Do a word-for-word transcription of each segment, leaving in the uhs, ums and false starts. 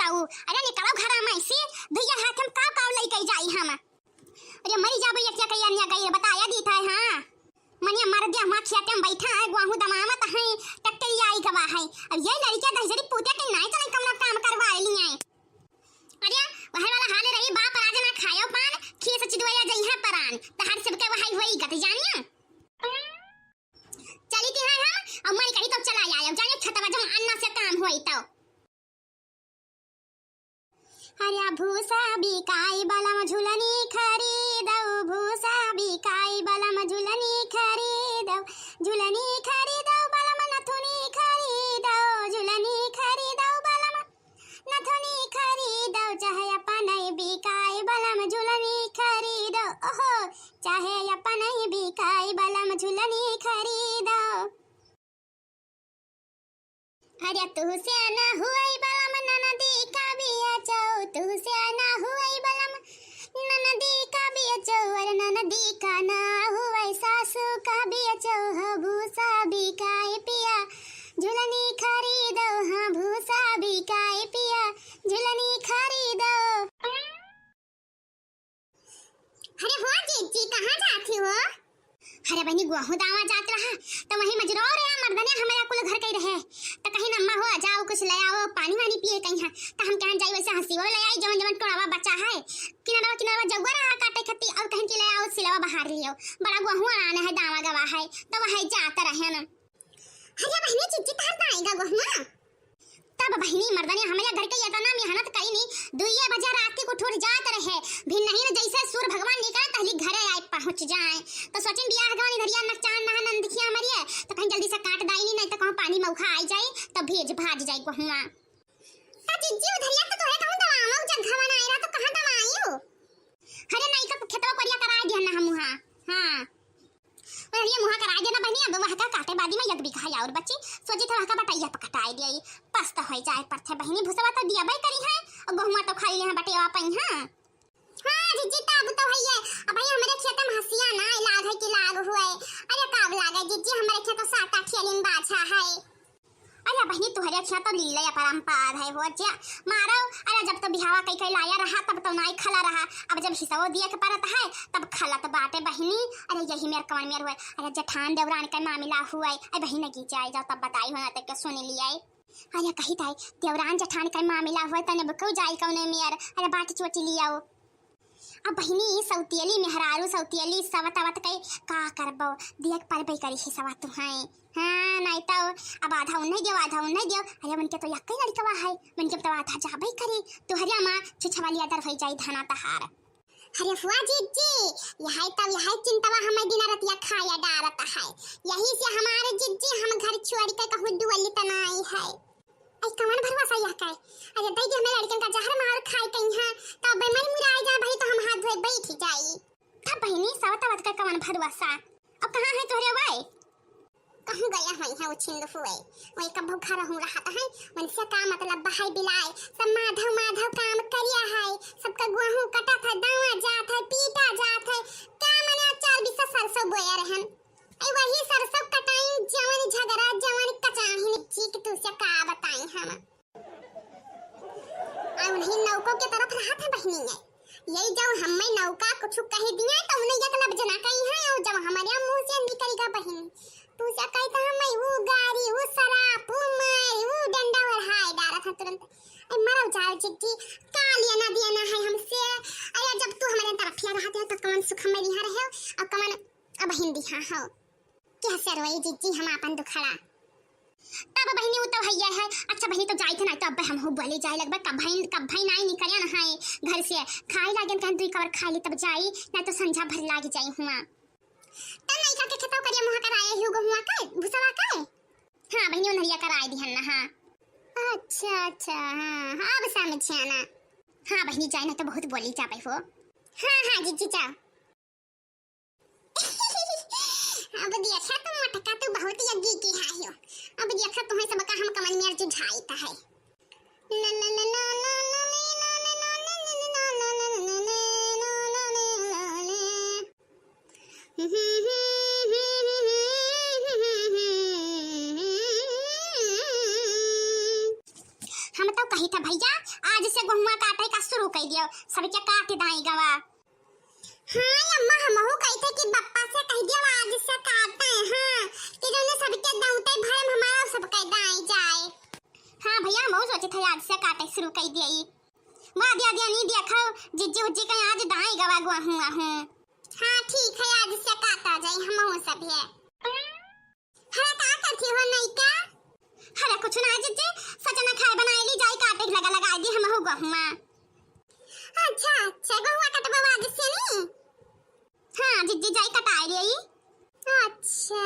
अरे निकलो घरा में से, दुइया हाथ हम का पाव लइके जाई हम। अरे मरी जाबो, एक एक अन्य गई बताया दी था, हाँ। मनिया मर दिया, हमार खेते में बैठा है, गोहूँ दमावत है, टट्टरी आई गवा है। अब ये लड़किया दहिजरी पूते के नाई चले, कमरा काम करवा लिए हैं। अरे वही वाला हाल रही, बाप राज ना खायो पान, खीस चिदवैया जइहे परान, तहार सबके वही होई गत जानिया। चली ती है हम, अब मरी करी तो चला आयो, जाने खेतवा जब अन्ना से काम होई तो। अरे भूसा बिकाई बलम झुलनी खरीदौ, भूसा बिकाई बलम झुलनी खरीदौ, झुलनी खरीदौ बलम नथुनी खरीदौ, झुलनी खरीदौ बलम नथुनी खरीदौ, चाहे अपनै बिकाई बलम झुलनी खरीदौ, ओहो, चाहे अपनै बिकाई बलम झुलनी खरीदौ। अरे तुहसे ना हुई बलम ननदी का बिया चौ, तुहसे ना हुई बलम ननदी का बिया चौ, अरे ननदी का ना हुई सासू का बिया चौ, हो भूसा बिकाए पिया, झुलनी खरीदो, हाँ भूसा बिकाए पिया, झुलनी खरीदो। अरे हो जीजी, कहाँ जाती हो? अरे बहिनी, गोहूँ दावा जात रहा, तो वही मजरो रे मर्दने हमारा कुल घर कई रहे, तो कहीं अम्मा हो जाओ कुछ ले आओ, पानी वानी पिए कहीं है, तो हम कहाँ जाई, वैसे हंसी वो ले आई, जवन जवन टोड़ावा बचा है, किनारवा किनारवा जौआ रहा काटे खती, और कहीं की ले आओ सिलवा बहार लियो, बड़ा गोहूँ आना है, दावा गवा है, तो वही जात रहे ना। अरे बहिनी, जीजी तहार दाएगा गोहुआ। तब बहिनी मर्दने हमरे घर के इतना मेहनत कईनी, दुइये बजे रात के उठ उठ जात रहे। भिन्नही न जैसे सूर्य भगवान निकले तहली घरे आए पहुँच जाए। तो सोचिन बियाह गवन इधरिया नकचान नहा नंदखिया मरिए, तो कहीं जल्दी से काट दाई नहीं, नहीं तो कहूँ पानी मौखा आई जाए, तो भेज भाज जाए गोहुआ। तो जिज्जी उधरिया तो तोहे कहूँ दवाओ, जब घवन आए रहा तो कहाँ दवाइयो? अरे नहीं तो खेतवा करिया कराए दिहन ना हम वहाँ। हाँ। अरे ये मुहा कराए देना बहिनी, अब वह का काटे बादी में एक बीघा है और बची, सोची था वह का बटैया पकटाए दिया, पस तो होई जाए पर थे बहिनी, भूसवा तो दिया भाई करी है, और गोहुआ तो खाई ले हैं बटेवा पई, हाँ। हाँ जीजी, तब तो है ये, अब भाई हमारे खेत में हंसिया ना लाग है कि लाग हुए, अरे काब लागे जीजी, हमारे खेत तो सात आठ एलिन बाछा है। अरे बहिनी, तुहरे खेत तो लीले अपरंपार है हो, जे मारो। अरे जब तो बिहावा कई कई लाया रहा, तब तो नाई खला रहा, अब जब हिसवो दिए के परत है, तब खलत बाटे बहिनी। अरे यही मेर कवन मेर हुए, अरे जेठान देवरान के मामिला हुए, अरे बहिन की जाए जाओ तब बताई हो ना, तो के सुन लिया। अरे कही ताई, देवरान जेठान के मामिला हुए, तने बुकऊ जाई कौने मेर, अरे बाट चोटी लियाओ। अब बहिनी, सौतियली मेहरारू, सौतियली सवत अवत कई का करबो, दियक परबे करी ही सवा तू हैं। हाँ, नहीं तो अब आधा उन्हें दियो, आधा उन्हें दियो। अरे उनके तो यक्के लड़कवा है, उनके तो आधा जाबे करी। तुहरिया माँ छुछवाली अदर होई जाई धना तहार। अरे फुआ जीजी, यही तब यही चिंतवा हमें दिन रतिया खाया डारत है। यही से हमारे जीजी हम घर छोड़ के कहूँ डुअली तनाई है। ऐ कवन भरवसा यह का? अरे दई दे हमें लड़कन का जहर मार खाए कहीं है, तब बेमन मुराई जा भाई तो हम हाथ धोए बैठ जाई। तब बहिनी सवत अवत का कवन भरवसा? अब कहाँ है तोहरे वाई? कहूँ गया हुई है उछिंद हुए, वही कब घर हूँ रहत है, उनसे का मतलब है बिलाए, सब माधव माधव काम करिया है, सबका गोहूँ कटा था, दावा जात है, पीटा जात है, का मने चार बीसा सरसों बोया रहन। ए वही सरसों कटाई जवन झगड़ा जवन कचाहिन चीक तू से का बताई हम। आ उन्हीं नौको के तरफ रहत है बहिनी है। यही जब हमें नौका कुछ कह दिया तो उन्हें एक लफ्ज ना कही है और जब हमारे मुंह से निकल गया बहिनी तू से कही तो हमें वो गारी, वो शराब, वो मारी, वो डंडा बढ़ाए डाला था तुरंत। ए मरो जाओ जिज्जी, का लेना देना है हमसे? अरे जब तू हमारे तरफिया रहते हो तो कौन सुख में रिहा रहे हो और कौन अब हिंदी हाँ हो। कैसे रोई जिज्जी हम आपन दुखड़ा। तब बहिनी उ तो हइये है। अच्छा बहिनी तो जाई थे ना तो अब हम हो बोले जाए लगबे कब भाई कब भाई नाई निकलिया ना है घर से। खाए लागन कहन दुई कवर खा ली तब जाई ना तो संझा भर लाग जाई हुआ। तब नहीं का के खेतवा करिया मुहा कराए हुआ हुआ का भुसवा का। हाँ बहिनी उन्हरिया कराए दिहन ना हाँ। अच्छा अच्छा हाँ हाँ अब समझिया ना। हाँ बहिनी जाए ना तो बहुत बोली जाबे हो। हाँ हाँ जिज्जी जाओ। अब देखा तू मोटका तू बहुत यज्ञी की हायो। अब देखा तुम्हें सबका हम कमन में अर्जुन झाई का है। हम तो कही था भैया, आज से गोहुआ काटे का शुरू कर दियो, सबके काट दाई गवा। हाँ अम्मा, हमहू कही थे कि बप्पा से कह दियो आज से काटे, हाँ, कि जौने सबके दाँते भरम हमारा सबके दाई जाए। हाँ भैया, हमहू सोचे थे आज से काटे शुरू कर दिए। वाह दिया दिया नहीं देखो, जिज्जी उज्जी का आज दाई गवा गोहुआ हूँ। हाँ ठीक है, आज से काटा जाए हमहू सब है। हरे का करती हो नैका? हरे कुछ ना जिज्जी, सजना खाए बनाए ली जाई, काटे के लगा लगाए दी हमहू गोहुआ। अच्छा अच्छा, गोहुआ कटबवा आज से नी? हाँ जिज्जी, जाई कटाए ली। अच्छा,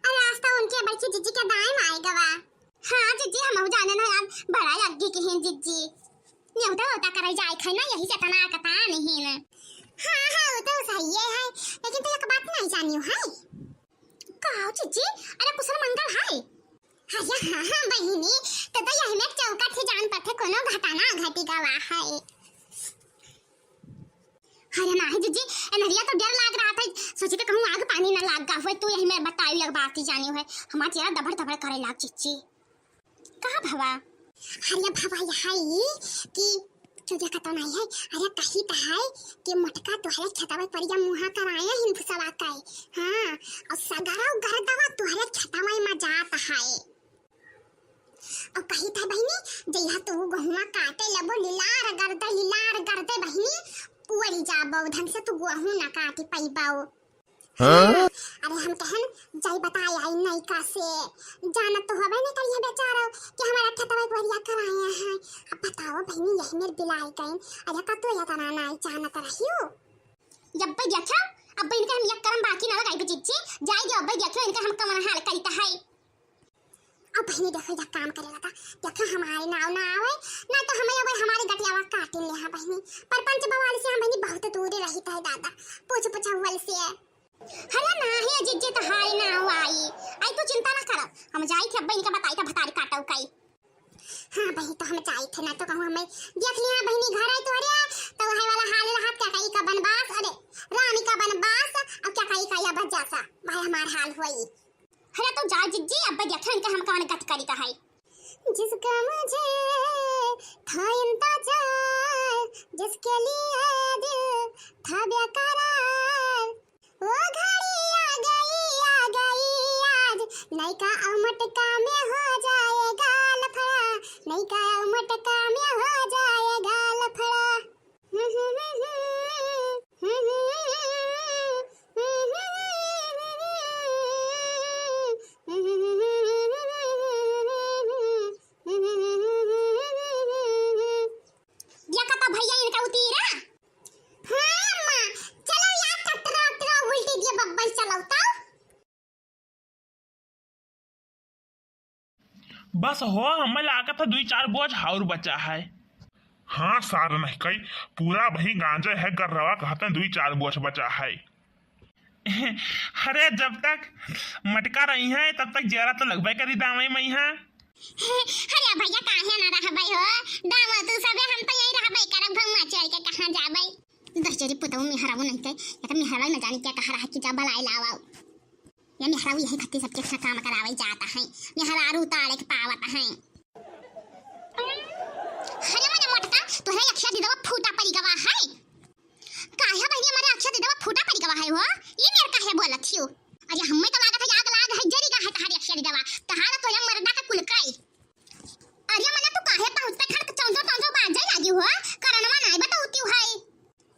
अरे आज तो उनके बड़की जिज्जी के दाई माई गवा। हाँ जिज्जी, हमहू जाने ना यार, बड़ा अग्गी की हैं जिज्जी। नेवता वेवता करे जाए थे ना, यही से तना कता नहीं ना। हाँ हाँ, वो तो सही है, लेकिन तो एक बात नहीं जानियो है। का हो जिज्जी? अरे कुशल मंगल है? अरे हाँ हाँ बहिनी, तो तो यही में चौका थे जान पथे कोनो घटना घटी गवा है। अरे नाही जिज्जी, एनहरिया तो डर लाग रहा था, सोची तो कहूँ आग पानी ना लाग गा हुए, तू यही में बताई एक बात ही जानी है, हमार चेहरा दबड़ दबड़ करे लाग जिज्जी। कहा भवा? अरे भवा यह है कि चुदिया का तो नहीं है। अरे कही तो है कि मोटका तोहरे खेतवा परिया मुहा कराए हिंद सवा का है। हाँ, और सगरा गर्दवा तोहरे खेतवा में जात है। और कही था बहिनी, जइहा तू गोहुआ काटे लेबो, लिलार गर्दे, लिलार गर्दे बहिनी, उड़ी जाबो, ढंग से तू गोहूँ ना काटी पइबो। हाँ? अरे हम कहन जाई बताए आई नैका से, जानत तो होबे नहीं करिए बेचारो कि हमारा खेतवा एक वरिया कराए हैं। अब बताओ बहिनी, यही मेर बिलाई गइन, अरे का तू या तना नाई जानत रहियो? जब पे देखा, अब इनका हम एक करम बाकी ना लगाई जिज्जी, जाई दे अब देखो इनका हम कमन हाल करिता है। अब बहिनी देखो, या काम करे लगा, देखो हमारे नाव ना आवे, ना तो हमें अब हमारे गटियावा काटिन ले। हाँ बहिनी, परपंच बवाल से हम बहिनी बहुत दूर रहित है दादा, पूछ पूछा वाल से। अरे ना हे जिज्जी, तो हाय नाव आई, आई तू चिंता ना करो, हम जाई थे अब इनका बताई था भतारी काटो काई। हाँ बहिनी, तो हम जाई थे ना तो कहूँ हमें देख लिया बहिनी घर आई तोहरे, तो वही वाला हाल रहा, क्या कही का बनबास, अरे रानी का बनबास, अब क्या कही का या बजासा, भाई हमार हाल हुई। अरे तू जा जिज्जी, अब देखो इनके हम कौन गत करी का है। जिसका मुझे था इंतजार, जिसके लिए दिल था बेकरार, वो घड़ी आ गई, आ गई आज, नैका अउ मटका में हो जाएगा लफड़ा, नैका अउ मटका में हो जाएगा लफड़ा। देखा तो भैया इनका उतीरा। हाँ अम्मा, चलो यार, ट्रैक्टर, ट्रैक्टर उल्टी दिए बब्बल चलाओ तो। बस हो, हमें लागत है दुई चार बोझ और बचा है। हाँ सार नहीं कई, पूरा वही गांजे है गर्रवा, कहते हैं दुई चार बोझ बचा है। अरे जब तक मटका रही है तब तक जेरा तो लगबे करी दावे मई है। अरे भैया काहे ना रहबे हो, दावा तू सबे हम तो यही रहबे करब, घुमा चल के कहाँ जाबे। दस जरी पुतऊ मेहराऊ नहीं के, या तो मेहराऊ न जानी क्या कहा रहा कि जा बलाए लावाओ। या मेहराऊ यही खत्ती सबके से काम करावे जाता है, मेहरारू तारे के पावत है। अरे मने मोटका, तोहरे अखिया दिदवा फूटा पड़ी गवा है। काहे बहिनी हमारे अखिया दिदवा फूटा पड़ी गवा है हो? ये मेर काहे बोलत हियो? अरे हमें तो लागत है आग लाग है, जरी गा है तहारी अखिया दिदवा, तहारा तो ये मरदा के कुल कई। अरे मने तू काहे पहुँचते खड़ चौंचो चौंचो बाजे लागी हो? करनवा नाई बताउती है।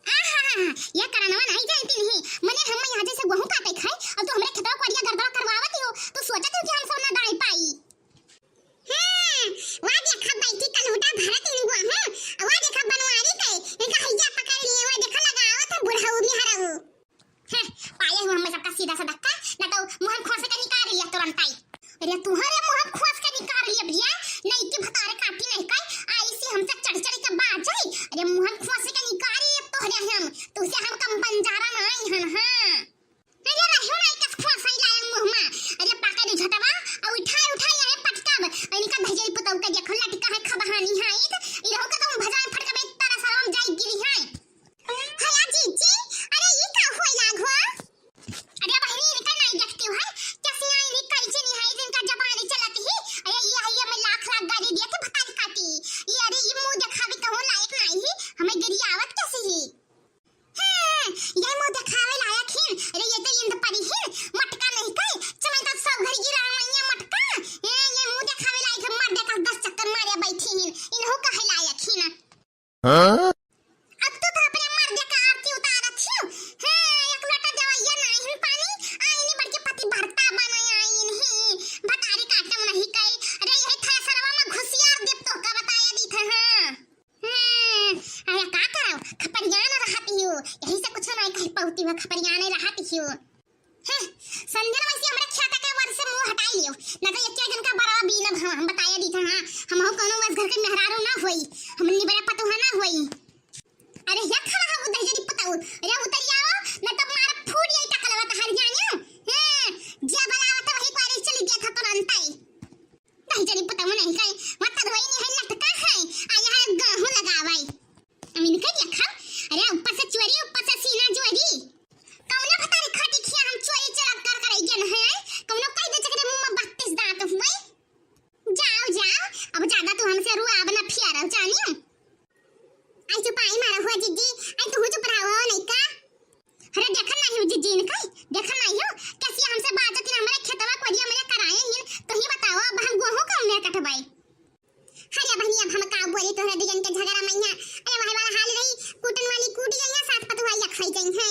आहा, ये करनवा नाई जानती नहीं। मने हम यहाँ जैसे गोहूँ काटे खाए, अब तू हमरे खेतवा कोरिया गर्दवा करवावत हो, तू सोचत हो कि हम सब ना दाई पाई। हाँ, हाँ? अब तू तो अपने मर्दे का आरती उतारत हियो। हाँ, एक लोटा देवैया नाहीं पानी, आईनी बड़के पतिव्रता बनाए आईन ही, भतारी काटम नहीं कई। अरे यही थ्रेसरवा में घुसियार देब तो का बताया दी था, हाँ। हाँ, अरे का कराओ, खपरियान रहत हियो, यही से कुछ नाहीं कह पाउती हो, खपरियान रहत हियो। हैं, संध्या वैसे हमरा खेत के वर से मुंह हटाई लियो, न तो एक जन का बरवा बीलब हम, हम बताया दी था, हाँ, हम हो कोनो वस घर के मेहरारू ना होई, हम निबरा पतोहा ना होई। अरे या खड़ा है वो दहिजरी पताऊ, अरे उतर आओ, न तो मारा फूट यही टकलवा तहर जानियो। हैं, जे बलावत वही पारी चली गया था तुरंत ही। दहिजरी पताऊ नहीं कहे, मत तो वही नहीं है, लटका है, आया है गेहूं लगावाई। अमीन कह दिया खा, अरे ऊपर से चोरी, ऊपर से सीना चोरी। कौनो भतारी खाटी खिया हम चोरी चोरा कर कर गए हैं? कौनो कह दे जकरे मुंह में बत्तीस दांत हुए। जाओ, जाओ, अब ज्यादा तू हमसे रुआब ना फियारो, जानियो। आई चुपाई मारा हुआ जिज्जी, आई तू चुप रहो लइका। अरे देखन नहीं हो जिज्जी इनका, देखन नहीं हो, कैसी हमसे बात होती ना, हमारे खेतवा कोरिया मजा कराए ही, तो ही बताओ, अब हम गेहूं कौन में कटवाई? अरे बहनी, अब हम का बोली तोहरा दुजन के झगड़ा मैया। अरे वही वाला हाल रही, कूटन वाली कूट गई है, साथ पतुआई अखाई गई है।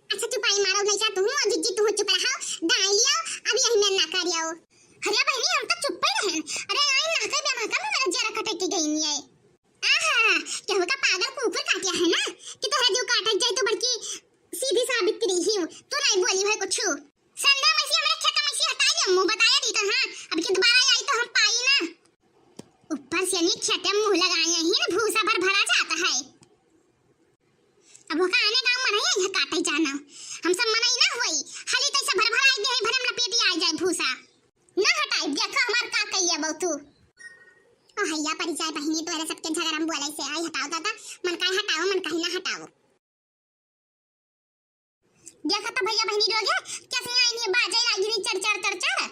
अच्छा चुपाई मारो नहीं जा, तू और जिज्जी तू चुप रहो, दाई लियो, अब यही में ना करियो। अरे बहनी, हम तो चुप ही रहन। अरे आई ना कह बे, हम का मेरा जरा कटे के गई नहीं है। आहा, केहू का पागल कुकुर काटिया है ना, कि तोहरा जो काटत जाए तो बड़की सीधी साबित करी ही, तू नहीं बोली है कुछ। संध्या मसी हमारे खेत में से हटाई दे, मुंह बताया दी तो हाँ, अब की दोबारा आई तो हम पाई ना। ऊपर से नहीं खेते मुंह लगाए ही ना, भूसा भर भरा जाता है। अब वो का आने गाँव में नहीं है, काटे जाना। हम सब मनाई ना होई, हाली तैसे भर भर आई दे, भरे में लपेटी आ जाए भूसा। ना हटाई, देखो हमार का कहिया बहु तू। ओ हैया परी जाए बहिनी, तोरे सबके झगड़ा में बोले से आई, हटाओ दादा, मन काहे हटाओ, मन काहे ना हटाओ। देखा तो भैया बहनी लोग है, कैसे आई नहीं बाजे लागी नहीं चर चर चर चर।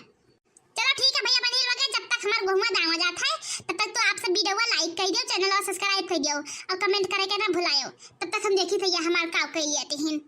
चलो ठीक है भैया बहनी लोग है, जब तक हमार गोहुआ दावा जात है, तब तक तो आप सब वीडियो को like कर दियो, चैनल को subscribe कर दियो और comment करे के ना भुलायो। तब तक हम देखी भैया हमार का कह लिया तिहिन।